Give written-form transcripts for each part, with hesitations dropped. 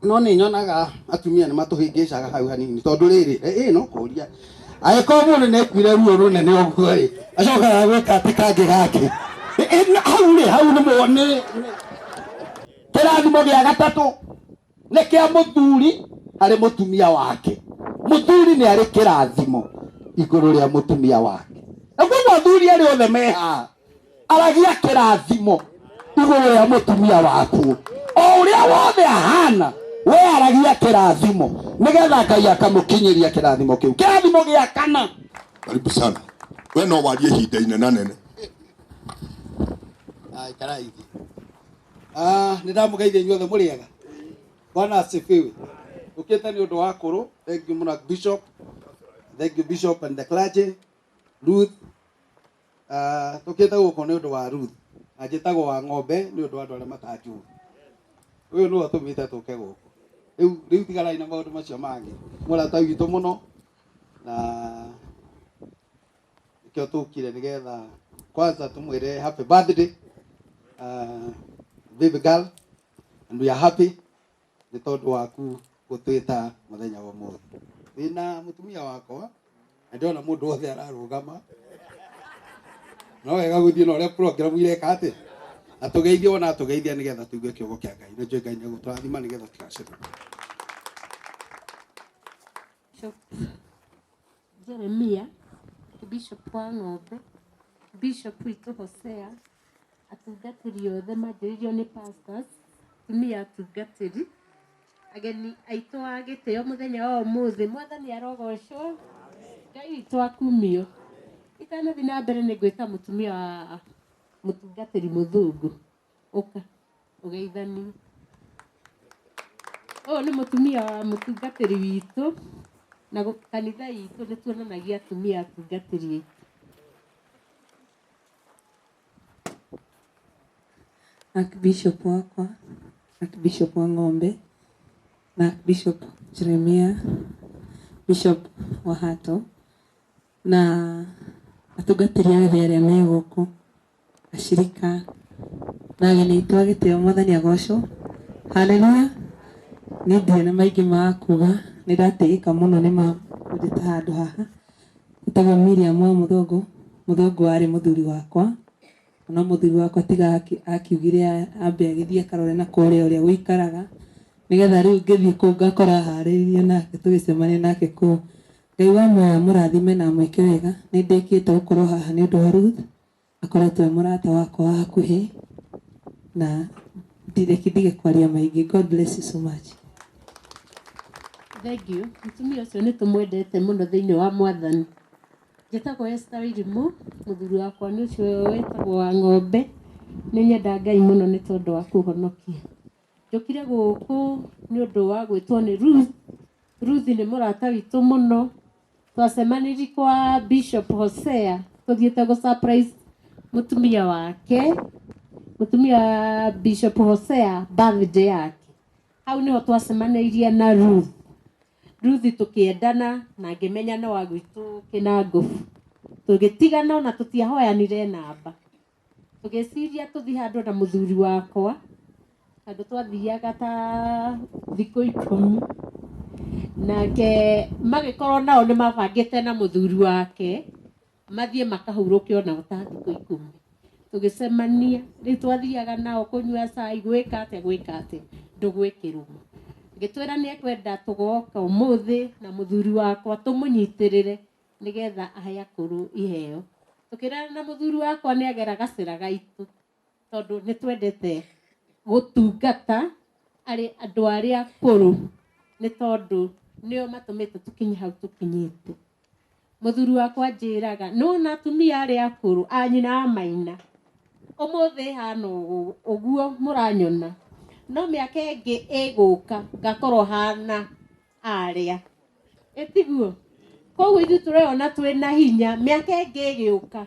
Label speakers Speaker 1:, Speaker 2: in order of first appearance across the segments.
Speaker 1: No nĩ nyonaga atumia nĩ matũhĩngĩcaga hau hanini tondũ rĩrĩ ĩ no kũria angĩkorwo mũndũ nĩ ekuire ruo rũnene ũguo rĩ, acokaga gwĩka atĩ kangĩ gake. Hau rĩ, hau nĩ nĩ kĩrathimo gĩa gatatũ nĩ kĩa mũthuri harĩ mũtumia wake. Mũthuri nĩ arĩ kĩrathimo igũrũ rĩa mũtumia wake, na koguo athuri arĩa othe me haha, aragia kĩrathimo igũrũ rĩa mũtumia waku o ũrĩa wothe ahana, we aragia kĩrathimo nĩgetha Ngai akamũkinyĩria kĩrathimo kĩu. Kĩrathimo gĩa kana.
Speaker 2: Karibu sana. We no warie ihinda inenanene.
Speaker 1: Ikarai thĩ. Nĩ ndamũgeithia inyuothe, mũrĩega? Bwana asifiwe. Ũkĩte nĩ ũndũ wa kũrũ. Thank you mũno, Bishop. Thank you, Bishop and the clergy. Ruth, tũkĩte gũkũ nĩ ũndũ wa Ruth, na njĩtagwo wa ng'ombe nĩ ũndũ wa andũ arĩa matanjũĩ. Ũyũ nĩwe ũtũmĩte tũke gũkũ. Rĩu tiganai na maũndũ macio mangĩ. Mũrata witũ mũno, na nĩkĩo tũkire nĩgetha kwanza tũmwĩre happy birthday, baby girl, and we are happy nĩ tondũ waku gũtwĩta mũthenya wa ũmũthĩ. Ndĩna mũtumia wakwa na ndĩrona mũndũ wothe ararũgama, no wega gũthiĩ na ũrĩa program ireka atĩ na tũgeithie wona tũgeithia nĩgetha tũigue kiugo kĩa Ngai, na njũĩ Ngai nĩ egũtũrathima nĩgetha tũgacĩre.
Speaker 3: Bishop Jeremia, Bishop wa ng'ombe, Bishop witũ Hosea, atungatĩri othe manjĩrĩirio nĩ pastors, atumia atungatĩri, ageni aitũ a gĩtĩo mũthenya wa ũmũthĩ, Mwathani arogocwo, Ngai witũ akumio. Itanathiĩ na mbere nĩ ngwĩta mũtumia wa mũtungatĩri mũthũngũ, ũka ũgeithanie. Ũyũ nĩ mũtumia wa mũtungatĩri witũ, na kanitha itũ nĩ tuonanagia atumia atungatĩri aitũ.
Speaker 4: Archbishop wakwa, Archbishop wa ng'ombe na Archbishop Jeremiah, Bishop wa Hato na atungatĩri othe arĩa me gũkũ, acirika na ageni aitũ a gĩtĩo, Mwathani agocwo. Haleluya. Niĩ ndirĩ na maingĩ ma kuga, nĩ ndatĩĩka mũno nĩ kũnjĩta handũ haha. Njĩtagwo Miriam wa Mũthũngũ. Mũthũngũ arĩ mũthuri wakwa, no mũthuri wakwa tiga akiugire ambe agĩthiĩ akarore na kũrĩa ũrĩa gũikaraga, nĩgetha rĩu ngĩthiĩ kũu ngakora harĩirie nake tũgĩcemania nake kũu. Ngai wa muoyo amũrathime na amwĩke wega. Nĩ ndĩkĩte gũkorwo haha nĩ ũndũ wa Ruth, akoretwo e mũrata wakwa wa hakuhĩ, na ndireke ndige kwaria maingĩ. God bless you so much.
Speaker 3: Thank you. Mũtumia ũcio nĩ tũmwendete mũno thĩinĩ wa Mwathani. Njĩtagwo Esther Wairimu, mũthuri wakwa nĩ ũcio wĩtagwo wa ng'ombe. Nĩ nyenda Ngai mũno nĩ tondũ wa kũhonokia. Njũkire gũkũ nĩ ũndũ wa gwĩtwo nĩ Ruth. Ruth nĩ mũrata witũ mũno. Twacemanirie kwa Bishop Hosea tũthiĩte gũ surprise mũtumia wake, mũtumia wa Bishop Hosea birthday yake. Hau nĩho twacemanĩirie na Ruth. Ruth tũkĩendana na ngĩmenya no wa gwitũ Kĩnangobu. Tũgĩtigana ona tũtiahoyanire namba. Tũgĩciria tũthiĩ handũ na mũthuri wakwa, handũ twathiaga ta thikũ 10. Nake magĩkorwo nao nĩ mabangĩte na mũthuri wake mathiĩ makahurũke onao ta thikũ 10. Tũgĩcemania, rĩu twathiaga nao kũnyua cai, gwĩka atĩa, gwĩka atĩa, ndũgũ ĩkĩrũma. Agĩtwĩra nĩ ekwenda tũgoka ũmũthĩ na mũthuri wakwa tũmũnyitĩrĩre nĩgetha ahe akũrũ iheo. Tũkĩrana na mũthuri wakwa nĩ agera gacĩra gaitũ, tondũ nĩ twendete gũtungata arĩ andũ arĩa akũrũ, nĩ tondũ nĩo matũmĩte tũkinye hau tũkinyĩte. Mũthuri wakwa anjĩraga, nĩwona atumia arĩa akũrũ a nyina a maina, ũmũthĩ hana ũguo mũranyona, no mĩaka ĩngĩ ĩgũka ngakorwo hana arĩa. Ĩtiguo? Koguo ithuĩ tũreyona twĩna hinya, mĩaka ĩngĩ ĩgĩũka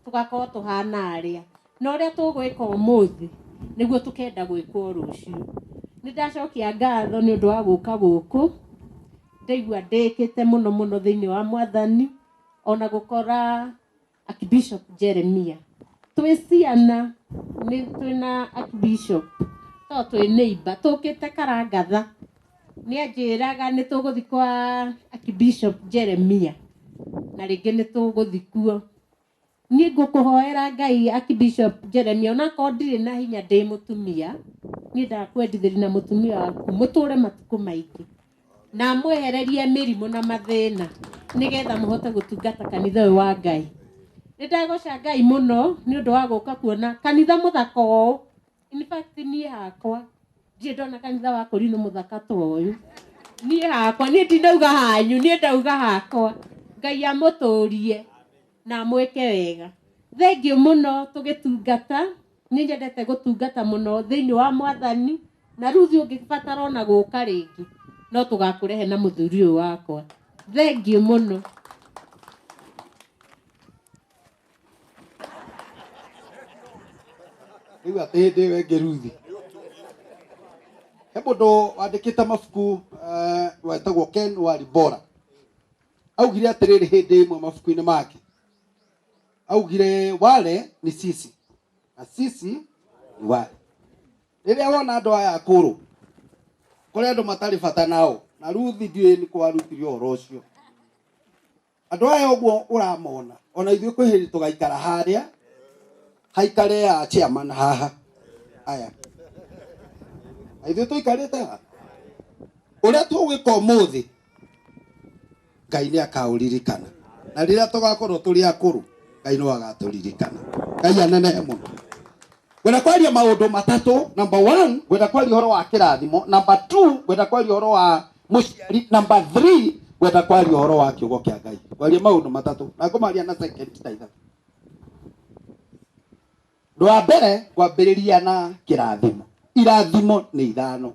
Speaker 3: tũgakorwo tũhana arĩa. Na ũrĩa tũgwĩka ũmũthĩ nĩguo tũkenda gwĩkwo rũciũ. Nĩ ndacokia ngatho nĩ ũndũ wa gũka gũkũ, ndaigua ndĩkĩte mũno mũno thĩinĩ wa Mwathani, ona gũkora Archbishop Jeremiah. Twĩ ciana nĩ twĩna Archbishop, to twĩ neighbor, tũkĩte Karangatha. Nĩ anjĩraga nĩ tũgũthiĩ kwa Archbishop Jeremia na rĩngĩ nĩ tũgũthiĩ kuo. Niĩ ngũkũhoera Ngai Archbishop Jeremia, onakorwo ndirĩ na hinya ndĩ mũtumia, niĩ ndakwendithĩria na mũtumia waku mũtũre matukũ maingĩ na amwehererie mĩrimũ na mathĩna nĩgetha mũhote gũtungata kanitha ũyũ wa Ngai. Nĩ ndagoca Ngai mũno nĩ ũndũ wa gũka kuona kanitha mũthaka ũũ. In fact niĩ hakwa ndirĩ ndona kanitha wa Kũrinũ mũthaka ta ũyũ. Niĩ hakwa, niĩ ndinauga hanyu, niĩ ndauga hakwa. Ngai amũtũrie na amwĩke wega. Thengiũ mũno tũgĩtungata, nĩ nyendete gũtungata mũno thĩinĩ wa Mwathani, na Ruth ũngĩbatara ona gũka rĩngĩ no tũgakũrehe na mũthuri ũyũ wakwa. Thengiũ mũno.
Speaker 1: Rĩu atĩ hĩndĩ ĩyo ĩngĩ Ruthi, he mũndũ wandĩkĩte mabuku wetagwo Ken Walibora, augire atĩrĩrĩ hĩndĩ ĩmwe mabuku-inĩ make, augire wale ni sisi na sisi ni wale. Rĩrĩa wona andũ aya akũrũ, kũrĩ andũ matarĩ bata nao, na Ruthi ndiũĩ nĩ kwarutire ũhoro ũcio. Andũ aya ũguo ũramona, ona ithuĩ kwĩ hĩndĩ tũgaikara harĩa, haikare ya chairman haha. Aya. Na ithuĩ tũikarĩte haha. Ũrĩa tũgwĩka ũmũthĩ, Ngai nĩ akaũririkana. Na rĩrĩa tũgakorwo tũrĩ akũrũ, Ngai no agatũririkana. Ngai anenehe mũno. Ngwenda kwaria maũndũ matatũ. Number 1, ngwenda kwaria ũhoro wa kĩrathimo. Number 2, ngwenda kwaria ũhoro wa mũciari. Number 3, ngwenda kwaria ũhoro wa kiugo kĩa Ngai. Kwaria maũndũ matatũ na ngũmaria na second ta ithatũ. Ũndũ wa mbere, ngwambĩrĩria na kĩrathimo. Irathimo nĩ ithano.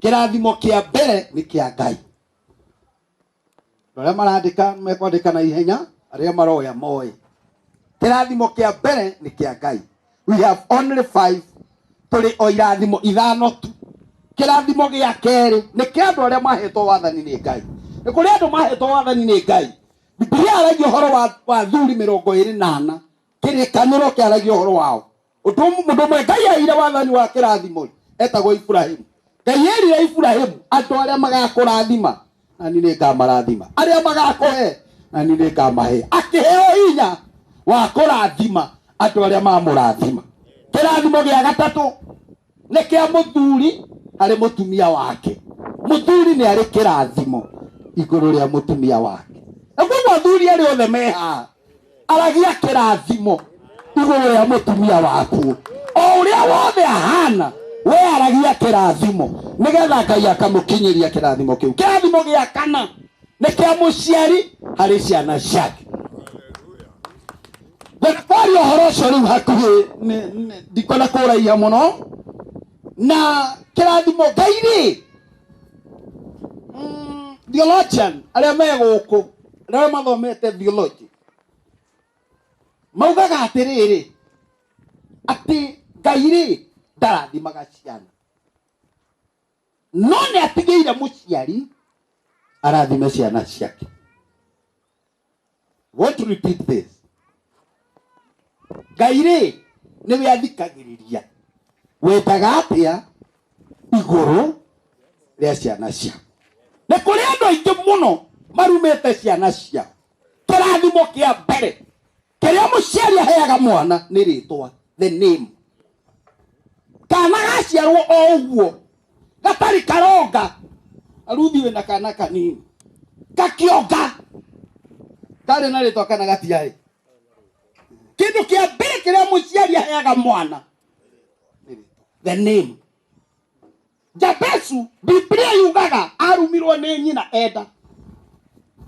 Speaker 1: Kĩrathimo kĩa mbere nĩ kĩa Ngai. Andũ arĩa marandĩka mekwandĩka na ihenya, arĩa maroya moĩ. Kĩrathimo kĩa mbere nĩ kĩa Ngai. We have only 5, tũrĩ o irathimo ithano tu. Kĩrathimo gĩa kerĩ nĩ kĩa andũ arĩa mahetwo wathani nĩ Ngai. Nĩ kũrĩ andũ mahetwo wathani nĩ Ngai. Bibilia yaragia ũhoro wa athuri mĩrongo ĩrĩ na ana. Kĩrĩkanĩro kĩaragia ũhoro wao. Ũndũ mũndũ ũmwe Ngai aheire wathani wa kĩrathimo etagwo Iburahĩmu. Ngai erire Iburahĩmu, andũ arĩa magakũrathima na niĩ nĩngamarathima, arĩa magakũhe na niĩ nĩngamahe. Akĩheo hinya wa kũrathima andũ arĩa mamũrathima. Kĩrathimo gĩa gatatũ nĩ kĩa mũthuri harĩ mũtumia wake. Mũthuri nĩ arĩ kĩrathimo igũrũ rĩa mũtumia wake. Na koguo athuri arĩa othe me haha, aragia kĩrathimo igũrũ rĩa mũtumia waku. O ũrĩa wothe ahana, we aragia kĩrathimo nĩgetha Ngai akamũkinyĩria kĩrathimo kĩu. Kĩrathimo gĩa kana nĩ kĩa mũciari harĩ ciana ciake. Ngwenda kwaria ũhoro ũcio rĩu hakuhĩ, ndikwenda kũraiha mũno. Na kĩrathimo Ngai rĩ, theologian arĩa me gũkũ, arĩa mathomete theology, maugaga atĩrĩrĩ, atĩ Ngai rĩ ndarathimaga ciana, no nĩ atigĩire mũciari arathime ciana ciake. Want to repeat this. Ngai rĩ nĩwe athikagĩrĩria wendaga atĩa igũrũ rĩa ciana ciao. Nĩ kũrĩ andũ aingĩ mũno marumĩte ciana ciao. Kĩrathimo kĩa mbere kĩrĩa mũciari aheaga mwana nĩ rĩtwa, the name. Kana gaciarwo o ũguo gatarĩ karonga, Ruthi wĩna kana kanini gakĩonga karĩ na rĩtwa kana gatiarĩ. Kĩndũ kĩa mbere kĩrĩa mũciari aheaga mwana nĩ rĩtwa, the name. Jabesu, Biblia yugaga arumirwo nĩ nyina enda,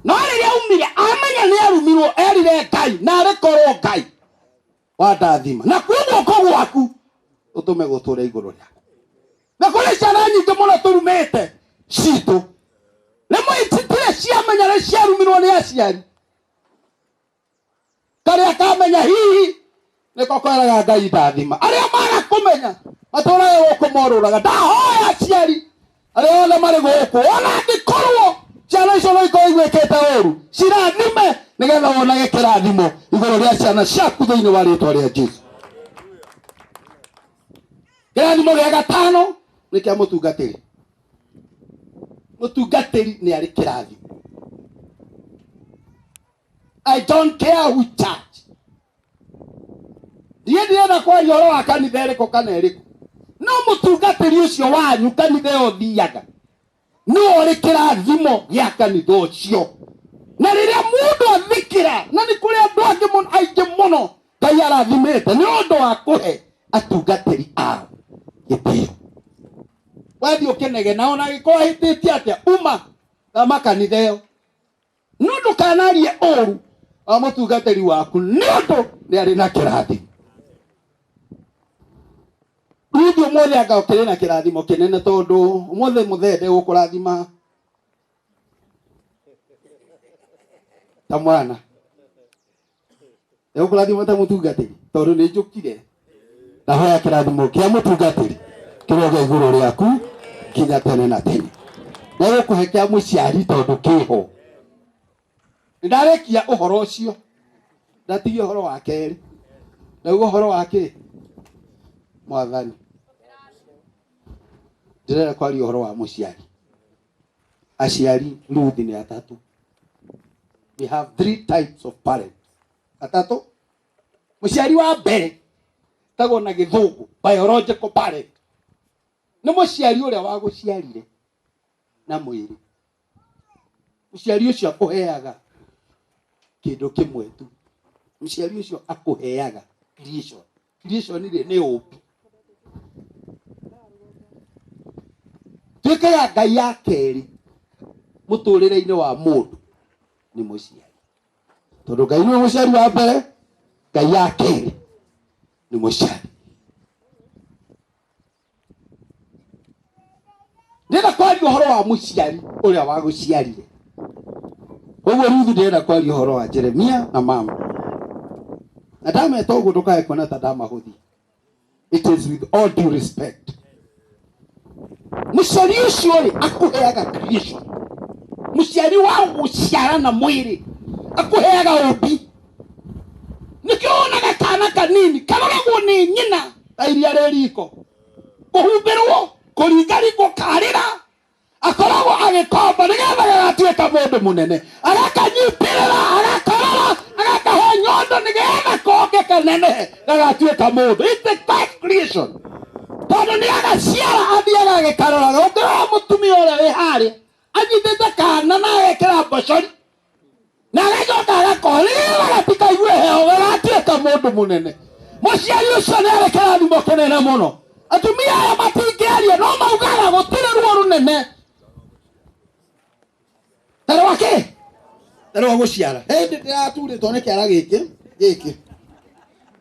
Speaker 1: no rĩrĩa aumire amenya nĩ arumirwo, erire Ngai, na arĩ korwo Ngai wandathima na kuo guoko gwaku ũtũme gũtũre igũrũ rĩakwa. Na kũrĩ ciana nyingĩ mũno tũrumĩte citũ, rĩmwe itirĩ ciamenya nĩ ciarumirwo nĩ aciari. Karĩa kamenya hihi nĩko kweraga Ngai ndathima. Arĩa maga kũmenya matũraga gũkũ morũraga. Ndahoya aciari arĩa othe marĩ gũkũ, ona angĩkorwo ciana icio no ikorwo igwĩkĩte ũru, cirathime nĩgetha wonage kĩrathimo igũrũ rĩa ciana ciaku thĩinĩ wa rĩtwa rĩa Jesu. Kĩrathimo gĩa gatano nĩ kĩa mũtungatĩri. Mũtungatĩri nĩ arĩ kĩrathimo. I don't care who church. Niĩ ndirenda kwaria ũhoro wa kanitha ĩrĩkũ kana ĩrĩkũ, no mũtungatĩri ũcio wanyu kanitha ĩyo thiaga nĩwe ũrĩ kĩrathimo gĩa kanitha ũcio. Na rĩrĩa mũndũ athĩkĩra, na nĩ kũrĩ andũ angĩ mũno aingĩ mũno Ngai arathimĩte nĩ ũndũ wa kũhe atungatĩri ao gĩtĩo. Wathiĩ ũkĩnegena ona angĩkorwo ahĩtĩtie atĩa, uma thama kanitha ĩyo, no ndũkanarie ũru wa mũtungatĩri waku nĩ ũndũ nĩ arĩ na kĩrathimo. Ruthu ũmũthĩ anga ũkĩrĩ na kĩrathimo kĩnene tondũ ũmũthĩ mũthee ndegũkũrathima ta mwana, ndegũkũrathima ta mũtungatĩri tondũ nĩ njũkire ndahoya kĩrathimo kĩa mũtungatĩri kĩroge igũrũ rĩaku nginya tene na tene. Ndegũkũhe kĩa mũciari tondũ kĩho. Nĩndarĩkia ũhoro ũcio, ndatigia ũhoro wa kerĩ, ndauga ũhoro wa kĩ mwathani. Ndĩrenda kwaria ũhoro wa mũciari. Aciari Ruth nĩ atatũ. We have three types of parents. Atatũ. Mũciari wa mbere tagwo na gĩthũngũ biological parent, nĩ mũciari ũrĩa wagũciarire na mwĩrĩ. Mũciari ũcio akũheaga kĩndũ kĩmwe tu. Mũciari ũcio akũheaga creation. Creation rĩ nĩ ũmbi. Tuĩka ya Ngai ya kerĩ mũtũrĩre-inĩ wa mũndũ nĩ mũciari, tondũ Ngai nĩwe mũciari wa mbere, Ngai ya kerĩ nĩ mũciari. Ndĩrenda kwaria ũhoro wa mũciari ũrĩa wagũciarire. Koguo Ruthu ndĩrenda kwaria ũhoro wa Jeremia na mama, na ndameta ũguo ndũkae kuona ta ndamahũthia. It is with all due respect. Mũciari ũcio rĩ akũheaga creation. Mũciari wa gũciara na mwĩrĩ akũheaga ũmbi. Nĩkĩo wonaga kana kanini karoragwo nĩ nyina ta iria rĩ riko, kũhumbĩrwo, kũringaringwo, karĩra, akoragwo agĩkomba nĩgetha gagatuĩka mũndũ mũnene, agakanyitĩrĩra, agakarora, agakahe nyondo nĩgetha konge kanenehe gagatuĩka mũndũ. It's the first creation. Tondũ nĩ agaciara athiaga agĩkaroraga. Ũngĩrora mũtumia ũrĩa wĩ harĩa anyitĩte kana na agekĩra mbocori na agacoka agakorĩra gatikaigue heho gagatuĩka mũndũ mũnene. Mũciari ũcio nĩ arĩ kĩrathimo kĩnene mũno. Atumia aya matingĩaria no maugaga gũtirĩ ruo rũnene ta rwa kĩ, ta rwa gũciara. Hĩndĩ ndĩraturĩtwo nĩ kĩara gĩkĩ gĩkĩ,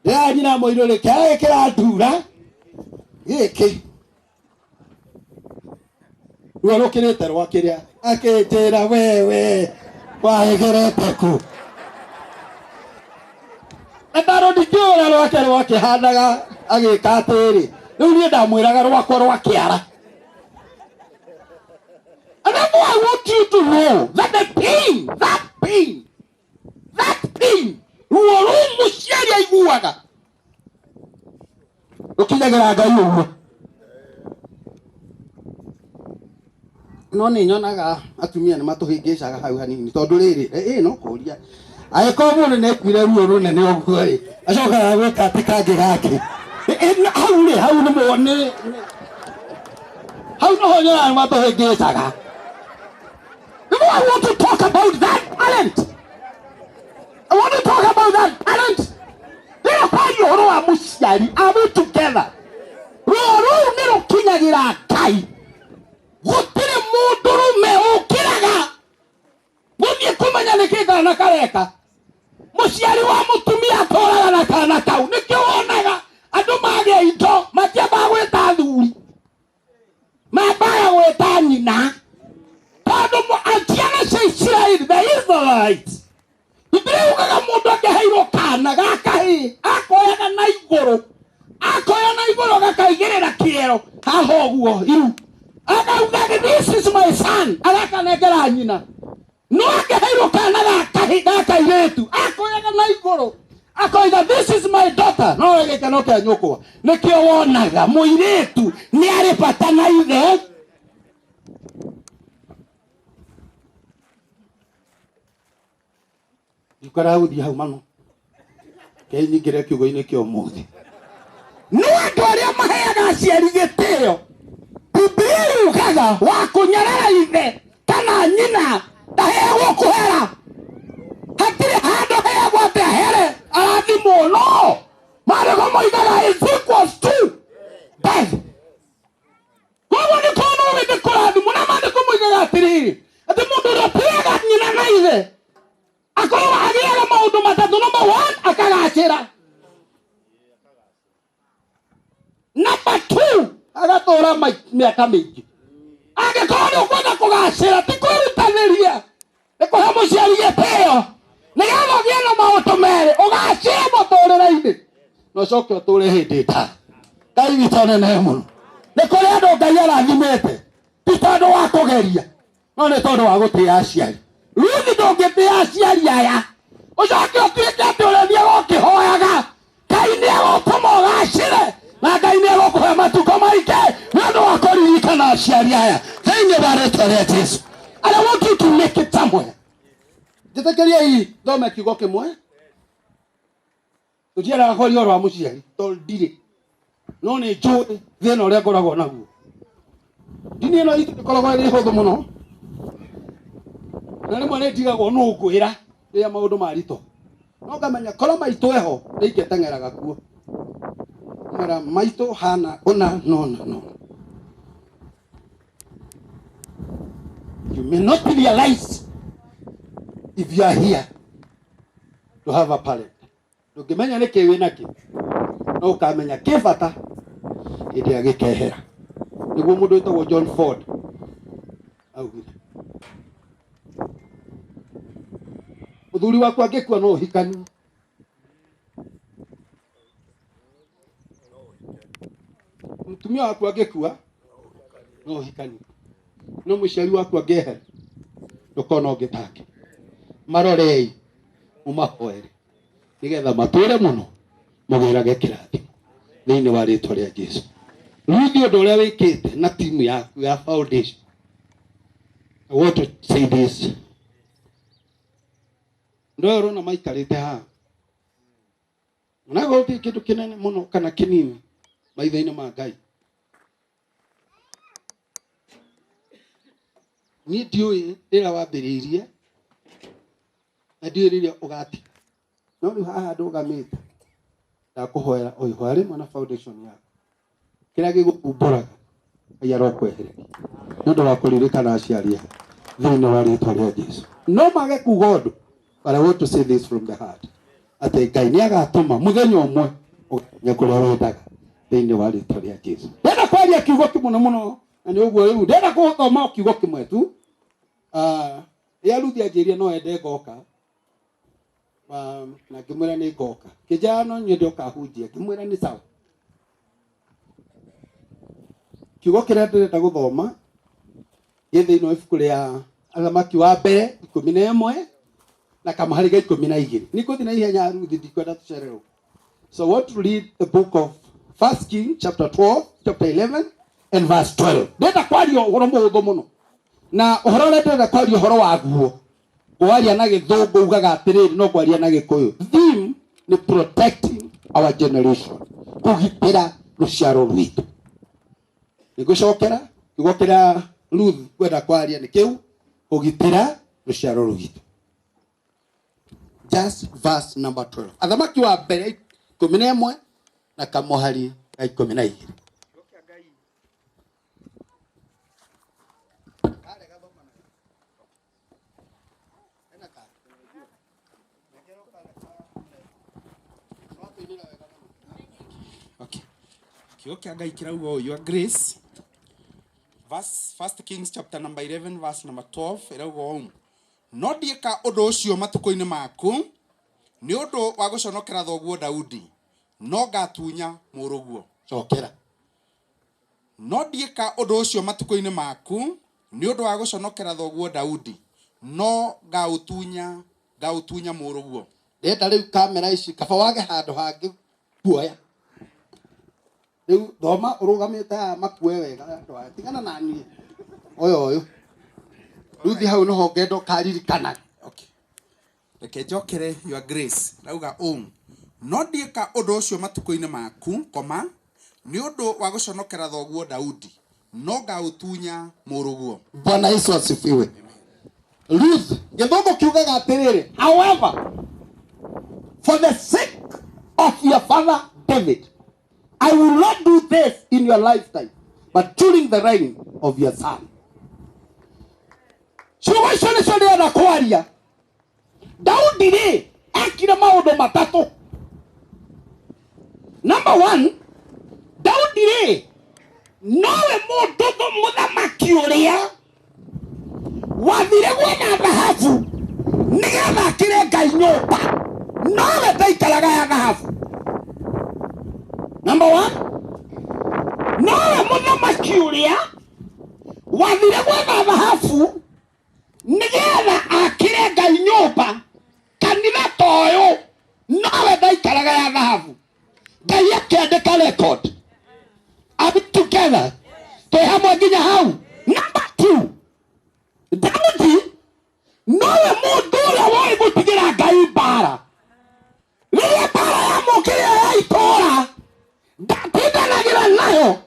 Speaker 1: ndĩranyina mũirũ rĩ, kĩara gĩkĩ kĩratura gĩkĩ, ruo rũkĩrĩte rwa kĩrĩa, akĩnjĩra wewe waegerete kũ, na tondũ ndikĩũĩ ũrĩa rwake rwakĩhanaga agĩka atĩrĩ, rĩu niĩ ndamwĩraga rwakwa rwa kĩara. And therefore I want you to know that the pain, that pain, that pain, ruo rũu mũciari aiguaga rũkinyagĩra Ngai ũguo. No nĩ nyonaga atumia nĩ matũhĩngĩcaga hau hanini tondũ rĩrĩ, ĩ no kũria angĩkorwo mũndũ nĩ ekuire ruo rũnene ũguo rĩ, acokaga gwĩka atĩ kangĩ gake hau rĩ, hau nĩ nĩ hau noho nyonaga nĩ matũhĩngĩcaga. You know, I want to talk about that parent. I want to talk about that parent. Rĩrĩa kwaria ũhoro wa mũciari, are we together? Ruo rũu nĩ rũkinyagĩra Ngai. Gũtirĩ mũndũrũme ũkĩraga gũthiĩ kũmenya nĩkĩ kana kareka. Mũciari wa mũtumia atũraga na kana kau. Nĩkĩo wonaga andũ magĩa indo matiambaga gwĩta athuri, mambaga gwĩta nyina, tondũ ciana cia Isiraeli, the Israelites, Bibilia yugaga mũndũ angĩheirwo kana ga kahĩĩ akoyaga na igũrũ, akoya na igũrũ agakaigĩrĩra kĩero haha ũguo iru, akauga this is my son, agakanengera nyina. No angĩheirwo kana ga kahĩĩ ga kairĩtu akoyaga na igũrũ akoiga this is my daughter, no we gĩkeno kĩa nyũkwa. Nĩkĩo wonaga mũirĩtu nĩ arĩ bata na ithe. Ndikara gũthiĩ hau mano. Kei nyingĩre kiugo-inĩ kĩa ũmũthĩ. No andũ arĩa maheaga aciari gĩtĩo, Biblia yugaga wa kũnyarara ithe kana nyina ndaheagwo kũhera. Hatirĩ handũ heagwo atĩ ahere arathimwo no marĩgo moigaga is equals to death. Koguo nĩ kũona ũgĩte kũrathimwo na maandĩko moigaga atĩrĩrĩ atĩ mũndũ ũrĩa ũtĩaga nyina na ithe akorwo agĩaga maũndũ matatũ. Number one, akagacĩra. Number two, agatũra mĩaka mĩingĩ. Angĩkorwo nĩ ũkwenda kũgacĩra, ti kwĩrutanĩria, nĩ kũhe mũciari gĩtĩo nĩgetha ũgĩe na maũndũ merĩ, ũgacĩre mũtũrĩre-inĩ na ũcoke ũtũre hĩndĩ ĩtano. Ngai witũ anene mũno. Nĩ kũrĩ andũ Ngai arathimĩte ti tondũ wa kũgeria, no nĩ tondũ wa gũtĩa aciari. Ruthi, ndũngĩtĩa aciari aya ũcoke ũtuĩke atĩ ũrĩthiaga ũkĩhoyaga Ngai nĩ egũtũma ũgacĩre na Ngai nĩ egũkũhe matukũ maingĩ nĩ ũndũ wa kũririkana aciari aya thĩinĩ wa rĩtwa rĩa Jesu. And I want you to make it somewhere. Njĩtĩkĩriei thome kiugo kĩmwe. Tũtiendaga kwaria ũhoro wa mũciari tondũ ndirĩ, no nĩ njũĩ thĩna ũrĩa ngoragwo naguo. Ndini ĩno itũ ĩkoragwo ĩrĩ hũthũ mũno, na rĩmwe nĩ ndigagwo nũ ngwĩra rĩrĩa maũndũ maritũ, no ngamenya korwo maitũ eho nĩ ingĩteng'eraga kuo mwĩra maitũ hana ũna nona nona. You may not realize if you are here to have a parent. Ndũngĩmenya nĩ kĩ wĩ nakĩo, no ũkamenya kĩ bata hĩndĩ ĩrĩa gĩkehera. Nĩguo mũndũ wĩtagwo John Ford augire. Mũthuri waku angĩkua no ũhikanie. Mũtumia waku angĩkua no ũhikanie. No mũciari waku angĩehera ndũkona ũngĩ take. Marorei mũmahoere nĩgetha matũre mũno mũgĩrage kĩrathimo thĩinĩ wa rĩtwa rĩa Jesu. Ruthi, ũndũ ũrĩa wĩkĩte na timu yaku ya foundation, I want to say this. Andũ aya ũrona maikarĩte haha onakorwo ti kĩndũ kĩnene mũno kana kĩnini maitho-inĩ ma Ngai, niĩ ndiũĩ rĩrĩa wambĩrĩirie na ndiũĩ rĩrĩa ũgatiga, no rĩu haha ndũgamĩte ndakũhoera ũihoya rĩmwe na foundation yaku kĩrĩa gĩgũthumbũraga Ngai arokwehereria nĩ ũndũ wa kũririkana aciari aya thĩinĩ wa rĩtwa rĩa Jesu. No mage kuga ũndũ, but I want to say this from the heart atĩ Ngai nĩ agatũma mũthenya ũmwe ũgakinya kũrĩa wendaga thĩinĩ wa rĩtwa rĩa Jesu. Ndenda kwaria kiugo kĩmwe mũno na nĩ ũguo rĩu ndenda gũthoma o kiugo kĩmwe tu. Rĩrĩa Ruthi anjĩrire no ende ngoka, na ngĩmwĩra nĩ ngoka, kĩnjĩra no nyende ũkahunjia, ngĩmwĩra nĩ sawa. Kiugo kĩrĩa ndĩrenda gũthoma gĩ thĩinĩ wa ibuku rĩa Athamaki wa mbere 11 na kamũhari ga 12. Nĩ ngũthiĩ na ihenya Ruthi, ndikwenda tũcererwo. So I want to read the book of First King chapter 12, chapter 11 and verse 12. Ndĩrenda kwaria ũhoro mũhũthũ mũno, na ũhoro ũrĩa ndĩrenda kwaria ũhoro waguo ngwaria na gĩthũngũ ugaga atĩrĩrĩ, no ngwaria na gĩkũyũ. Theme nĩ protecting our generation, kũgitĩra rũciaro rwitũ. Nĩngũcokera kiugo kĩrĩa Ruth kwenda kwaria nĩ kĩu, kũgitĩra rũciaro rwitũ. Just verse number 12, Athamaki wa mbere 11 na kamũhari ga 12.
Speaker 5: Okay. Kiugo kĩa Ngai kĩrauga ũũ, Your Grace, verse, First Kings chapter number 11 verse number 12 ĩrauga ũũ, no ndiĩka ũndũ ũcio matukũ-inĩ maku nĩ ũndũ wa gũconokera thoguo Daudi, no ngatunya mũrũguo.
Speaker 1: Cokera.
Speaker 5: No ndiĩka ũndũ ũcio matukũ-inĩ maku nĩ ũndũ wa gũconokera thoguo Daudi, no ngaũtunya mũrũguo.
Speaker 1: Ndĩrenda rĩu kamera ici kaba wage handũ hangĩ kuoya. Rĩu thoma ũrũgamĩte haha makue wega andũ aya, tigana na niĩ ũyũ ũyũ. Rĩu thiĩ hau nĩho ngenda ũkaririkana.
Speaker 5: Okay. Reke njokere your grace rauga ũũ, no ndiĩka ũndũ ũcio matukũ-inĩ maku, koma, nĩ ũndũ wa gũconokera thoguo Daudi, no ngaũtunya mũrũguo.
Speaker 1: Bwana Yesu asifiwe. Ruth, gĩthũngũ kiugaga atĩrĩrĩ, however, for the sake of your father David, I will not do this in your lifetime, but during the reign of your son. Ciugo icio nĩcio ndĩrenda kwaria. Daudi rĩ, ekire maũndũ matatũ. Number one, Daudi rĩ, nowe mũndũ mũthamaki ũrĩa wathire gwetha thahabu nĩgetha akĩre Ngai nyũmba, nowe ndaikaraga ya thahabu. Number one, nowe mũthamaki ũrĩa wathire gwetha thahabu nĩgetha akĩre Ngai nyũmba, kanitha ta ũyũ, nowe ndaikaraga ya thahabu. Ngai akĩandĩka record. Are we together? Twĩ hamwe nginya hau. Number two, Daudi nowe mũndũ ũrĩa woĩ gũtigĩra Ngai mbara. Rĩrĩa mbara yamũkĩrĩra ya itũũra, ndatindanagĩra nayo,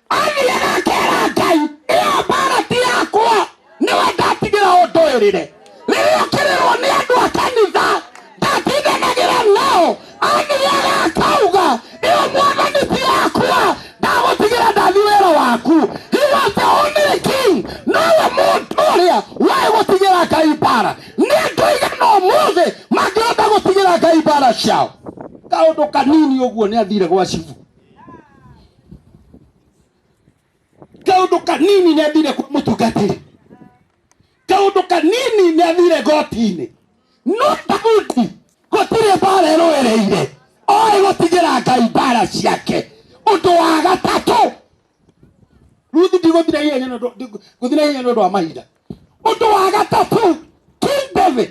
Speaker 1: athiaga akera Ngai, ĩyo mbara ti yakwa, nĩwe ndatigĩra ũndũĩrĩre. Rĩrĩa okĩrĩrwo nĩ andũ a kanitha, ndatindanagĩra nao, athiaga akauga, ĩyo mwathani ti yakwa, ndagũtigĩra ndathi wĩra waku. He was the only king, nowe mũndũ ũrĩa waĩ gũtigĩra Ngai mbara. Nĩ andũ aigana ũmũthĩ mangĩhota gũtigĩra Ngai mbara ciao? Kaũndũ kanini ũguo nĩ athire gwa cibu. Kaũndũ kanini nĩ athire kwa mũtungatĩri. Kaũndũ kanini nĩ athire goti-inĩ. No Daudi gũtirĩ mbara ĩrũĩrĩire, oĩ gũtigĩra Ngai mbara ciake. Ũndũ wa gatatũ, Ruthi, ndigũthiĩ na ihenya ngũthiĩ na ihenya nĩ ũndũ wa mahinda. Ũndũ wa gatatũ, King David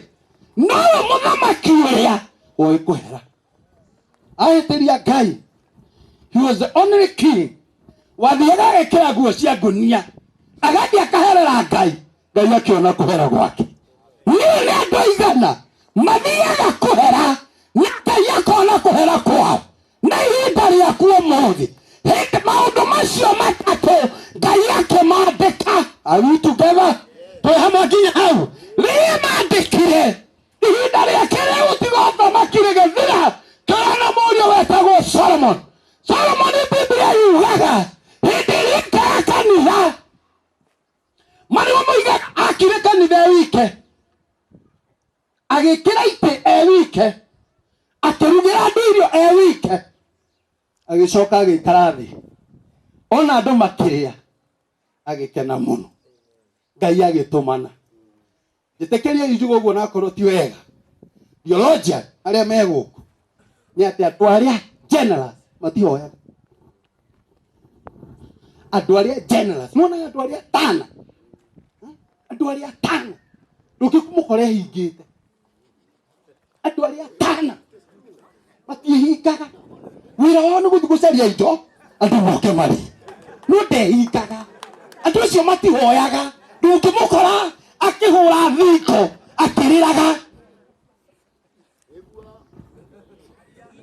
Speaker 1: nowe mũthamaki ũrĩa woĩ kũhera ahĩtĩria Ngai. He was the only king wathiaga agekĩra nguo cia ngũnia, agathiĩ akaherera Ngai, Ngai akĩona kũhera gwake. Niĩ nĩ andũ aigana mathiaga kũhera na Ngai akona kũhera kwao? Na ihinda rĩaku ũmũthĩ, hĩndĩ maũndũ macio matatũ Ngai akĩmandĩka. Are we together? Twĩ hamwe nginya hau? Rĩrĩa mandĩkire, ihinda rĩake rĩa gũtiga ũthamaki rĩgĩthira, kĩrona mũriũ wetagwo Solomon. Solomon, Biblia yugaga hĩndĩ ĩrĩa ekaga kanitha, marĩo moigaga akire kanitha e wike, agĩkĩra itĩ e wike, akĩrugĩra andũ irio e wike, agĩcoka agĩikara thĩ, ona andũ makĩrĩa, agĩkena mũno. Ngai agĩtũmana. Njĩtĩkĩrie njuge ũguo nakorwo ti wega, theologian arĩa me gũkũ, nĩ atĩ andũ arĩa generous matihoyaga. Andũ arĩa generous, monaga andũ arĩa tana, andũ arĩa tana ndũngĩmũkora ehingĩte. Andũ arĩa tana matiĩhingaga, wĩra wao nĩ gũthiĩ gũcaria indo andũ moke marĩ, no ndehingaga. Andũ acio matihoyaga, ndũngĩmũkora akĩhũra thingo akĩrĩraga.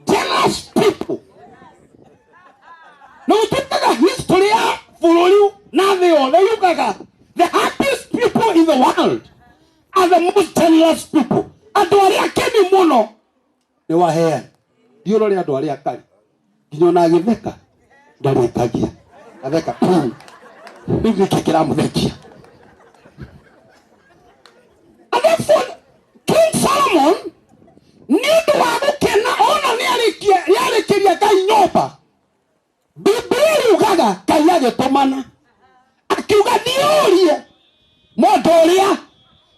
Speaker 1: Jealous people, na gũtuĩkaga history ya bũrũri na thĩ yothe yugaga the happiest people in the world are the most generous people. Andũ arĩa akeni mũno nĩ waheani. Thiĩ ũrore andũ arĩa akari, nginya ona agĩtheka ndarĩkagia, atheka puu, rĩu nĩkĩ kĩramũthekia? And therefore King Solomon, nĩ ũndũ wa gũkena ona nĩ arĩkĩria Ngai nyũmba, Biblia yugaga Ngai agĩtũmana akiuga, thiĩ ũrie mũndũ ũrĩa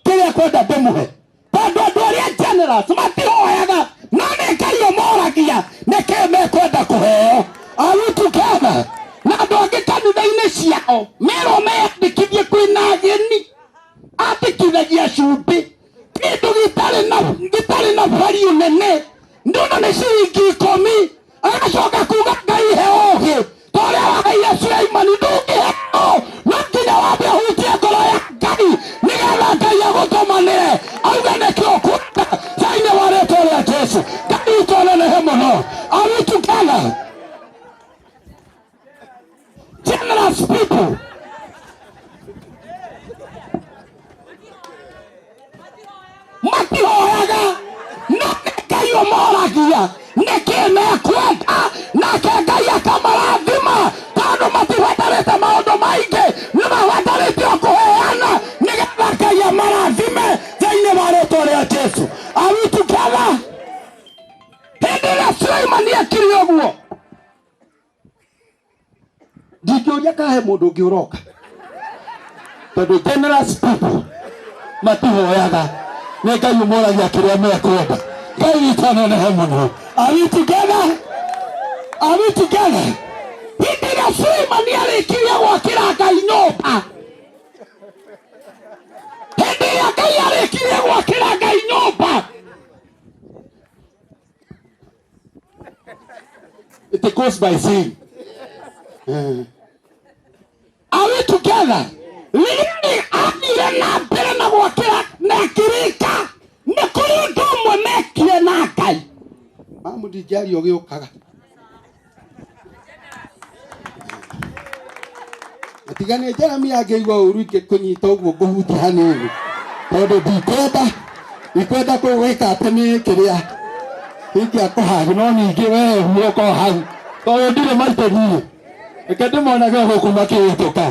Speaker 1: kĩrĩa kwenda ndĩmũhe, tondũ andũ arĩa generous matihoyaga, no nĩ Ngai ũmoragia nĩkĩ mekwenda kũheo. Are we together? Na andũ angĩ kanitha-inĩ ciao merwo meyandĩkithie kwĩna ageni, andĩkithagia cumbĩ, kĩndũ gĩtarĩ na value nene, ndono nĩ ciringi 10, agacoka kuga, Ngai he ũgĩ ta ũrĩa waheire Suleimani. Ndũngĩheo, no nginya wambe ũhutie ngoro ya Ngai nĩgetha Ngai agũtũmanĩre auge nĩkĩ ũkwenda. Saini Matihoyaga, no nĩ Ngai ũmoragia nĩkĩ mekwenda, nake Ngai akamarathima, tondũ matibatarĩte maũndũ maingĩ, nĩ mabatarĩte o kũheana nĩgetha Ngai amarathime thĩinĩ wa rĩtwa rĩa Jesu. Are we together? Hĩndĩ ĩrĩa Suleimani ekire ũguo, ndingĩũria kahe mũndũ ũngĩ ũroka, tondũ generous people matihoyaga, nĩ Ngai ũmoragia kĩrĩa mekwenda. Ngai witũ anenehe mũno. Are we together? Are we together? Hĩndĩ ĩrĩa Suleimani arĩkirie gwakĩra Ngai nyũmba, hĩndĩ ĩrĩa Ngai arĩkirie gwakĩra Ngai nyũmba, it goes by saying. Are we together? Rĩrĩa athire na mbere na gwakĩra na akĩrĩka, nĩ kũrĩ ũndũ ũmwe mekire na Ngai. Mamu ndingĩaria ũgĩũkaga. Na tiga nĩ Jeremia angĩigua ũru ingĩkũnyita ũguo ngũhutie hanini, tondũ ndikwenda kũgwĩka atĩ nĩ kĩrĩa ingĩakũhagi, no ningĩ we hurũka o hau, tondũ ndirĩ maitũ niĩ, reke ndĩmonage gũkũ makĩhĩtũka.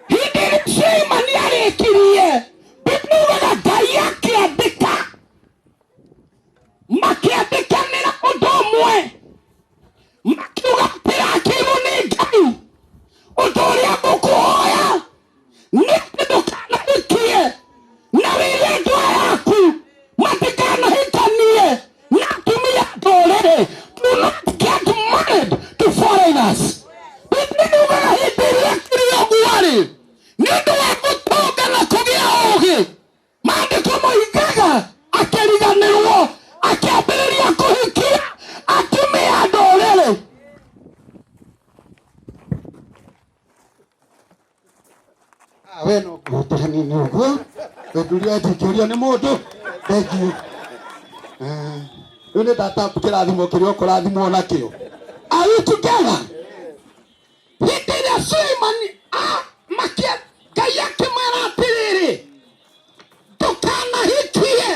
Speaker 1: Hĩndĩ ĩrĩa Suleimani arĩkirie, Biblia yugaga Ngai akĩandĩka, makĩandĩkanĩra ũndũ ũmwe, makiuga atĩrakĩirwo nĩ Ngai, ũndũ ũrĩa ngũkũhoya nĩ atĩ ndũkanahikie na wĩre andũ aya aku matikanahikanie na atumia a ndũrĩrĩ. Do not get married to foreigners. Biblia yugaga hĩndĩ ĩrĩa ekire ũguo-rĩ, nĩ ũndũ wa gũtonga na kũgĩa ũũgĩ, maandĩko moigaga akĩriganĩrwo, akĩambĩrĩria kũhikia atumia a ndũrĩrĩ. Ah, we no ngũhutia hanini ũguo, wenduria ndingĩũrio nĩ mũndũ. Thengiũ. Rĩu nĩ ndata kĩrathimo kĩrĩa ũkũrathimwo nakĩo. Are we together? Hĩndĩ ĩrĩa Suleimani Ngai akĩmwĩra atĩrĩrĩ, ndũkanahikie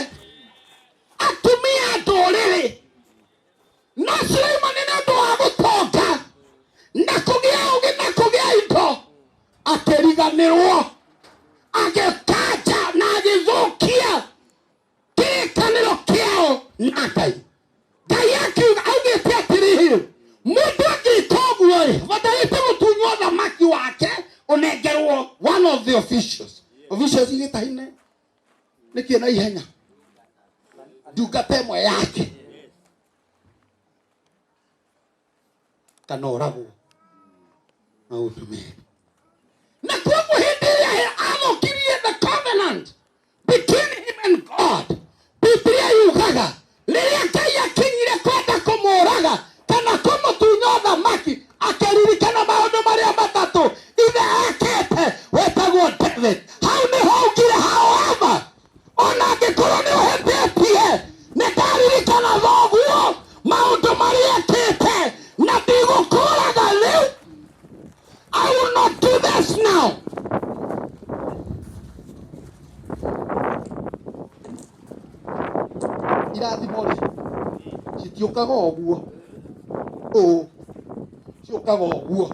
Speaker 1: atumia a ndũrĩrĩ. No Suleimani nĩ ũndũ wa gũtonga na kũgĩa ũũgĩ na kũgĩa indo, akĩriganĩrwo, agĩkanja na agĩthũkia kĩrĩkanĩro kĩao na Ngai. Ngai akiuga, augĩte atĩrĩrĩ, mũndũ angĩka ũguo-rĩ, batarĩte gũtunywo ũthamaki wake ũnengerwo one of the officials. Officials igĩtahine nĩkĩ na ihenya ndungata ĩmwe yake kana oragwo maũndũ merĩ. Na koguo hĩndĩ ĩrĩa athũkirie the covenant between him and God, Biblia yugaga rĩrĩa Ngai akinyire kwenda kũmũraga kana kũmũtunya ũthamaki, akĩririkana maũndũ marĩa matatũ ithe ekĩte wetagwo David. Hau nĩho augire, however, ona angĩkorwo nĩ ũhĩtĩtie, nĩ ndaririkana thoguo maũndũ marĩa ekĩte, na ndigũkũraga rĩu. I will not do this now. Irathimo rĩ citiũkaga ũguo, ũũ ciũkaga ũguo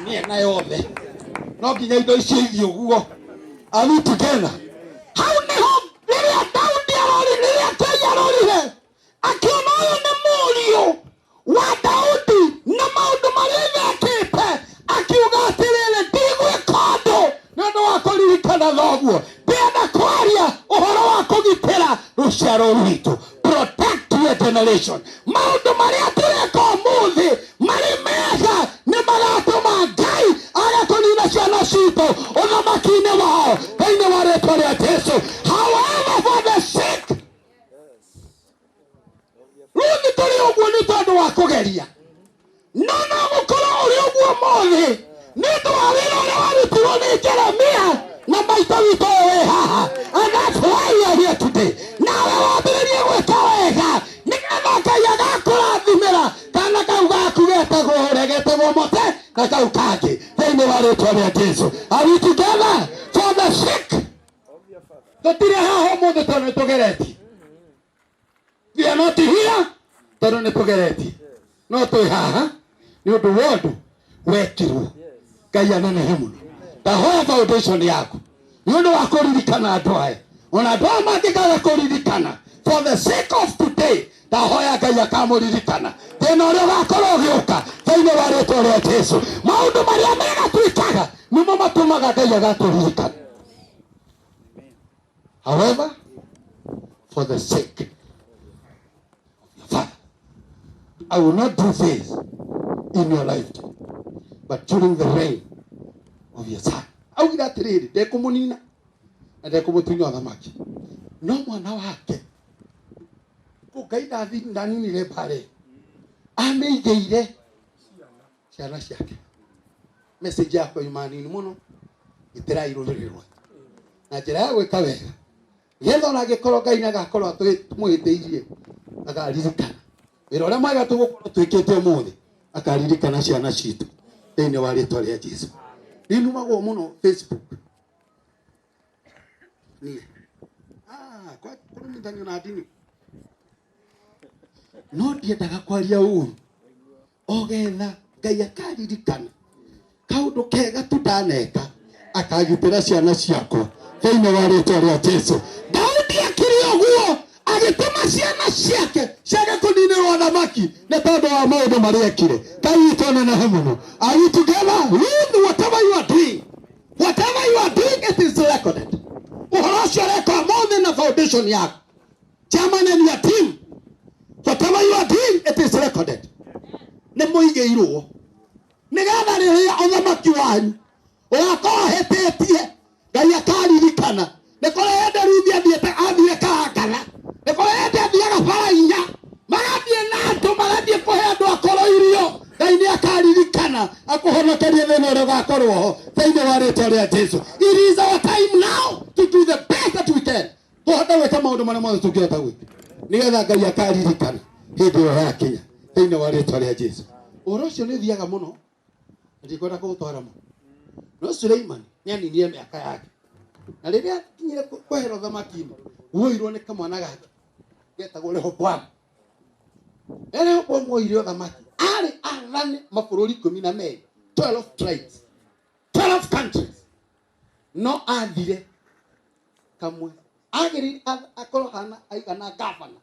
Speaker 1: mĩena yothe, no nginya indo icio ithiĩ ũguo. Are we together? Hau nĩho rĩrĩa Daudi arorire, rĩrĩa Ngai arorire akĩona ũyũ nĩ mũriũ wa Daudi na maũndũ marĩa ithe ekĩte, akiuga atĩrĩrĩ, ndigwĩka ũndũ nĩ ũndũ wa kũririkana thoguo. Ndĩrenda kwaria ũhoro wa kũgitĩra rũciaro rwitũ, protect your generation. Maũndũ marĩa tũreka ũmũthĩ marĩ mega nĩ magatũma Ngai age kũnina ciana citũ ũthamaki-inĩ wao thĩinĩ wa rĩtwa rĩa Jesu. However, for the sake rĩu nĩ tũrĩ ũguo nĩ tondũ wa kũgeria, no no gũkorwo ũrĩ ũguo mũthĩ nĩ ũndũ wa wĩra ũrĩa warutirwo nĩ Jeremia na maitũ witũ ũyũ wĩ haha. And that's why we are here today. Nawe wambĩrĩrie gwĩka wega nĩgetha Ngai agakũrathimĩra kana kau gaku getagwo ũrĩa getagwo mote na kau kangĩ thĩinĩ wa rĩtwa rĩa Jesu. Are we together? Together? For the sake. Tũtirĩ haha ũmũthĩ tondũ nĩ tũgeretie. We are not here tondũ nĩ tũgeretie. No twĩ haha nĩ ũndũ wa ũndũ wekirwo. Ngai anenehe mũno. Ndahoya foundation yaku nĩ ũndũ wa kũririkana andũ aya, ona andũ aya mangĩkaga kũririkana for the sake of today, ndahoya Ngai akamũririkana thĩna ũrĩa ũgakorwo ũgĩũka thĩinĩ wa rĩtwa rĩa Jesu. Maũndũ marĩa mega twĩkaga nĩmo matũmaga Ngai agatũririkana. However, for the sake of your father, I will not do this in your lifetime, but during the reign of your son. Augire atĩrĩrĩ, ndekũmũnina na ndekũmũtunya ũthamaki, no mwana wake Ngai ndaninire mbara ĩyo, amĩigĩire ciana ciake. Message yakwa yuma nini mũno, ĩtĩrai rũrĩrĩ rwanyu na njĩra ya gwĩka wega, nĩgetha ona angĩkorwo Ngai nĩagakorwo atũmũhĩtĩirie, akaririkana wĩra ũrĩa mwega tũgũkorwo twĩkĩte ũmũthĩ, akaririkana ciana citũ thĩinĩ wa rĩtwa rĩa Jesu. Ninumagwo mũno Facebook niĩ kũrumithanio na ndini, no ndiendaga kwaria ũru, ogetha Ngai akaririkana kaũndũ kega tu ndaneka, akagitĩra ciana ciakwa thĩinĩ wa rĩtwa rĩa Jesu. Daudi akĩrĩ ũguo, agĩtũma ciana ciake ciage kũninĩrwo thamaki nĩ tondũ wa maũndũ marĩa ekire. Ngai witũ anenehe mũno. Are we together? Read whatever you are doing. Whatever you are doing, it is recorded. Ũhoro ũcio ũreka ũmũthĩ na foundation yaku, chairman and your team, whatever you are doing, it is recorded. Nĩ mũigĩirwo nĩgetha rĩrĩa ũthamaki wanyu ũgakorwo hĩtĩtie, Ngai akaririkana. Nĩ kũrĩ hĩndĩ Ruthi athiĩte, athire kahangana, nĩ kũrĩ hĩndĩ athiaga bara inya, magathiĩ na andũ, magathiĩ kũhe andũ akũrũ irio. Ngai nĩ akaririkana akũhonokerie thĩna ũrĩa ũgakorwo ho thĩinĩ wa rĩtwa rĩa Jesu. It is our time now to do the best that we can, tũhote gwĩka maũndũ marĩa mothe tũngĩhota gwĩka, nĩgetha Ngai akaririkana hĩndĩ ĩyo yakinya thĩinĩ wa rĩtwa rĩa Jesu. Ũhoro ũcio nĩ ũthiaga mũno na ndikwenda kũũtwara mũno, no Suleiman nĩ aninire mĩaka yake, na rĩrĩa akinyire kwehera ũthamaki-inĩ, woirwo nĩ kamwana gake getagwo Rehoboamu. Rehoboamu oire ũthamaki arĩ athane mabũrũri 12, 12 tribes, 12 countries, no athire kamwe. Agĩrĩire akorwo hana aigana gavana,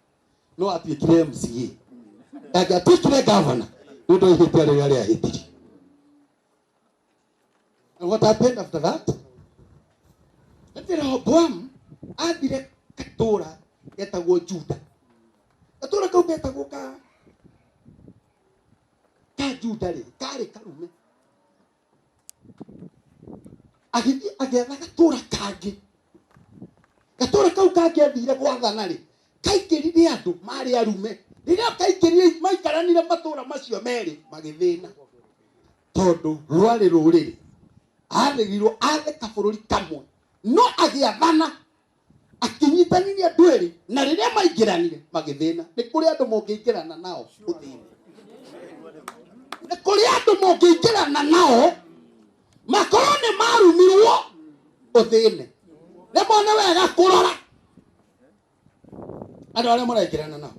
Speaker 1: no atuĩkire MCA. Angĩatuĩkire gavana nĩ ũndũ wa ihĩtia rĩrĩa rĩahĩtirie. And what happened after that? Atĩ Rehoboamu athire gatũra getagwo Juda. Gatũra kau getagwo ka Juda rĩ, karĩ karume. Agĩthiĩ agĩetha gatũra kangĩ. Gatũra kau kangĩ athire gwathana rĩ, kaingĩrire andũ marĩ arume. Rĩrĩa kaingĩrire, maikaranire matũra macio merĩ magĩthĩna, tondũ rwarĩ rũrĩrĩ. Athĩrirwo athe kabũrũri kamwe, no agĩathana akĩnyitanĩria andũ erĩ, na rĩrĩa maingĩranire magĩthĩna. Nĩ kũrĩ andũ mũngĩingĩrana nao ũthĩni, nĩ kũrĩ andũ mũngĩingĩrana nao makorwo nĩ marumirwo ũthĩne. Rĩmwe nĩ wega kũrora andũ arĩa mũraingĩrana nao.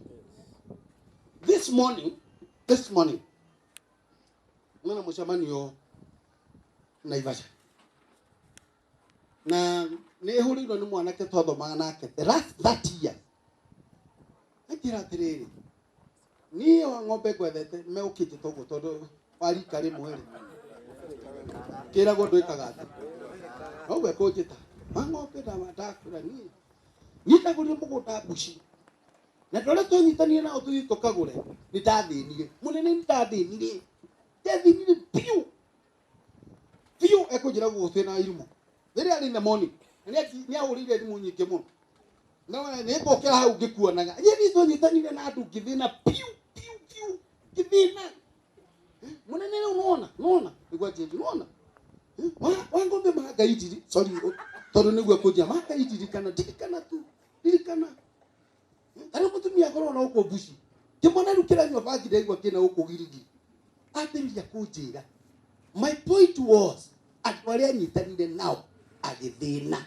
Speaker 1: This morning mena mũcemanio Naivasha, na nĩ hũrĩirwo nĩ mwanake twathomaga nake the last 30 years. Anjĩra atĩrĩrĩ, niĩ wa ng'ombe ngwethete megũkĩnjĩta ũguo tondũ wa rika rĩmwe rĩ, kĩragwo ndwĩkaga atĩ noguo ekũnjĩta wa ng'ombe. Ndakwĩra niĩ ndagũrire mũgũnda Mbuci, na andũ arĩa twanyitanire nao tũthiĩ tũkagũre, nĩ ndathĩnire mũnene, nĩ ndathĩnire, ndathĩnire biũ biũ. Ekũnjĩra guo twĩna irimũ rĩrĩa arĩ in the morning, na nĩ ahũrĩire thimũ nyingĩ mũno, no nĩ ngũkĩra hau ngĩkuonaga. Niĩ twanyitanire na andũ ngĩthĩna biũ biũ biũ, ngĩthĩna mũnene. Rĩu nona nona nĩguo anjĩri nona wa ng'ombe mangai ndiri, sorry, tondũ nĩguo kũnjia mangai, ndirikana, ndirikana tu, ndirikana tarĩu mũtumia akorwo na gũkũ Mbuci, kĩmwana rĩu kĩranyua bangi, ndaigua kĩna gũkũ girigiri ambĩrĩria kũnjĩra. My point was, andũ arĩa anyitanire nao Agĩthĩna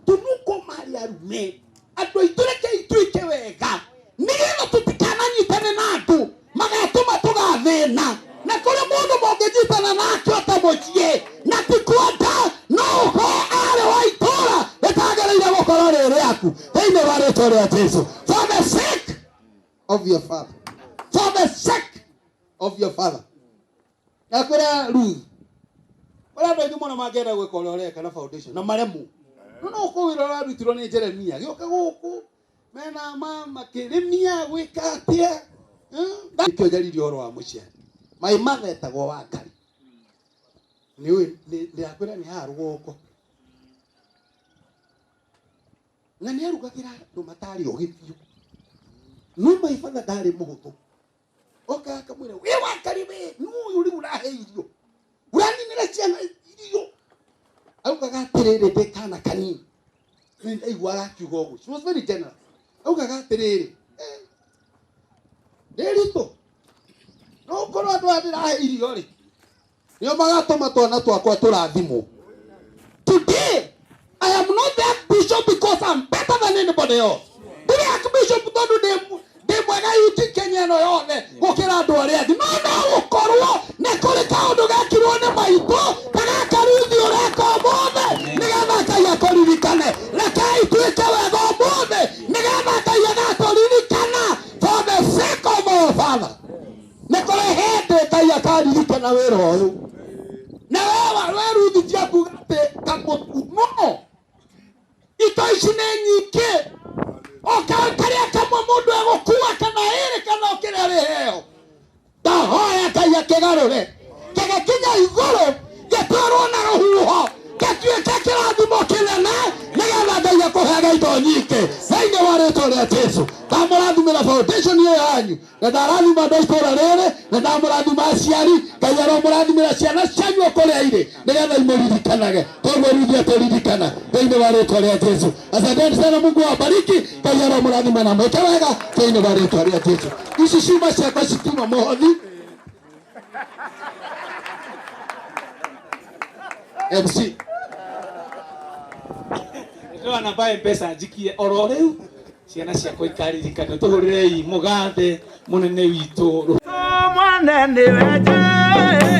Speaker 1: tũnuko marĩ arume andũ aitũ, rekei twĩke wega nĩgetha tũtikananyitane na andũ magatũma tũgathĩna. Na kũrĩ mũndũ mũngĩnyitana nake ota mũciĩ na ti kwenda, no ũkorwo arĩ wa itũra rĩtagĩrĩire gũkorwo rĩ rĩaku thĩinĩ wa rĩtwa rĩa Jesu. For the sake of your father, for the sake of your father. Na kũrĩa Ruth, kũrĩa andũ aingĩ mũno mangĩenda gwĩka ũrĩa ũreka na foundation na maremwo. No no kũu wĩra ũrarutirwo nĩ Jeremia gĩũka gũkũ mena ma makĩrĩmia gwĩka atĩa. Nĩkĩo njaririe ũhoro wa mũciari. My mother etagwo Wangari. Nĩ ndĩrakwĩra nĩ haha rũgongo, na nĩ arugagĩra andũ matarĩ ogĩ biũ, no my father ndarĩ mũhũthũ. Oka akamwĩra, "Wĩ Wangari, wĩ nũ ũyũ rĩu ũrahe irio, ũraninĩra ciana irio?" Augaga atĩrĩrĩ, ndĩ kana kanini nĩ ndaiguaga akiuga ũguo. She was very generous. Augaga atĩrĩrĩ, "Ndĩritũ no ũkorwo andũ aya ndĩrahe irio rĩ, nĩo magatũma twana twakwa tũrathimwo." Today I am not that bishop because I'm better than anybody else. Ndirĩ archbishop tondũ ndĩ mwega yuti Kenya ĩno yothe gũkĩra andũ arĩa angĩ. No no gũkorwo nĩ kũrĩ kaũndũ gekirwo nĩ maitũ ta gaka Ruthi ũreka ũmũthĩ nĩgetha Ngai akũririkane. Rekei twĩke wega ũmũthĩ nĩgetha Ngai agatũririkana for the sake of our father. Nĩ kũrĩ hĩndĩ Ngai akaririkana wĩra ũyũ. Na we we Ruthi, tia kuga atĩ kamũtu no ito ici nĩ nyingĩ, o karĩa kamwe mũndũ egũkua kana ĩrĩ kana o kĩrĩa rĩheo. Ndahoya Ngai akĩgarũre gĩgĩkinya igũrũ, gĩtwarwo na rũhuho, gĩtuĩke kĩrathimo kĩnene nĩgetha Ngai akũheage indo nyingĩ thĩinĩ wa rĩtwa rĩa Jesu. Ndamũrathimĩra foundation ĩyo yanyu, na ndarathima andũ a itũũra rĩrĩ, na ndamũrathima aciari. Ngai aromũrathimĩra ciana cianyu o kũrĩa irĩ nĩgetha imũririkanage toguo Ruthi atũririkana thĩinĩ wa rĩtwa rĩa Jesu. Asanteni sana, Mungu awabariki. Ngai aromũrathima na mwĩke wega thĩinĩ wa rĩtwa rĩa Jesu. Ici ciuma ciakwa citiuma mũhothi. MC.
Speaker 6: Ndĩrona namba ya M-Pesa njikie oro rĩu, ciana ciakwa ikaririkana. Tũhũrĩrei mũgathe mũnene witũ.
Speaker 7: Mwana nĩwe Jesũ.